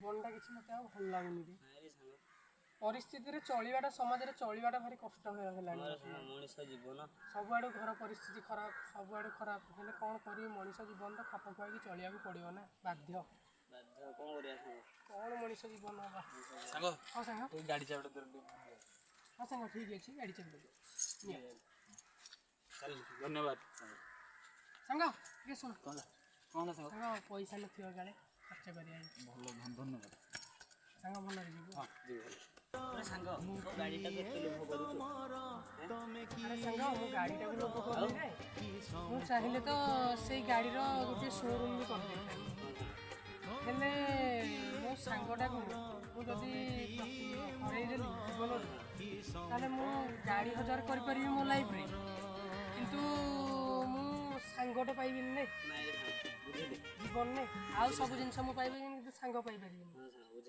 ଜୀବନଟା କିଛି ମୋତେ ଆଉ ଭଲ ଲାଗୁନି ରେ। ନାଇଁ ରେ ସାଙ୍ଗ। ପରିସ୍ଥିତିରେ ଚଳିବାଟା, ସମାଜରେ ଚଳିବାଟା ଭାରି କଷ୍ଟ ହେଲାଣି। ଆମର ସାଙ୍ଗ, ମଣିଷ ଜୀବନ। ସବୁଆଡ଼ୁ ଘର ପରିସ୍ଥିତି ଖରାପ, ସବୁଆଡ଼ୁ ଖରାପ। ହେଲେ କ'ଣ କରିବି? ମଣିଷ ଜୀବନ ତ ଖାପ ଖୁଆଇକି ଚଳିବାକୁ ପଡ଼ିବ ନା, ବାଧ୍ୟ। ବାଧ୍ୟ, କ'ଣ କରିବା ସାଙ୍ଗ? କ'ଣ ମଣିଷ ଜୀବନ ହବା। ସାଙ୍ଗ। ହଁ ସାଙ୍ଗ। ଏଇ ଗାଡ଼ି ଚାବିଟା ଦେଲୁ ଟିକେ। ହଁ ସାଙ୍ଗ, ଠିକ୍ ଅଛି, ଗାଡ଼ି ଚାବି ଦେବି, ନିଅ। ଚାଲ, ଧନ୍ୟବାଦ ସାଙ୍ଗ। ସାଙ୍ଗ, ଟିକେ ଶୁଣ। କ'ଣ ହେଲା? କ'ଣ ହେଲା ସାଙ୍ଗ? ସାଙ୍ଗ, ପଇସା ନଥିବ କାଳେ ଖର୍ଚ୍ଚ କରିବାକୁ। ଭଲ, ଧନ୍ୟବାଦ। ସାଙ୍ଗ, ଭଲରେ ଯିବୁ। ହଁ, ଯିବି ଭଲ। ଆରେ ସାଙ୍ଗ, ତୋ ଗାଡ଼ିଟାକୁ ଏତେ ଲୋଭ କରୁଛୁ? ଆରେ ସାଙ୍ଗ, ମୁଁ ଗାଡ଼ିଟାକୁ ଲୋଭ କରୁନି ରେ। ମୁଁ ଚାହିଁଲେ ତ ସେଇ ଗାଡ଼ିର ଗୋଟିଏ ସୋରୁମ୍ ବି କରିଦେଇଥାନ୍ତି। ହେଲେ ମୋ ସାଙ୍ଗଟାକୁ ମୁଁ ଯଦି ହରେଇଦେଲି ଜୀବନରୁ, ତାହେଲେ ମୁଁ ଗାଡ଼ି ହଜାର କରିପାରିବି ମୋ ଲାଇଫ୍ରେ, କିନ୍ତୁ ମୁଁ ସାଙ୍ଗଟେ ପାଇବିନି ନାଇଁ। ନାଇଁ ରେ ସାଙ୍ଗ, ବୁଝିଲି। ଜୀବନରେ ଆଉ ସବୁ ଜିନିଷ ମୁଁ ପାଇପାରିବି, କିନ୍ତୁ ସାଙ୍ଗ ପାଇପାରିବିନି। ହଁ ସାଙ୍ଗ,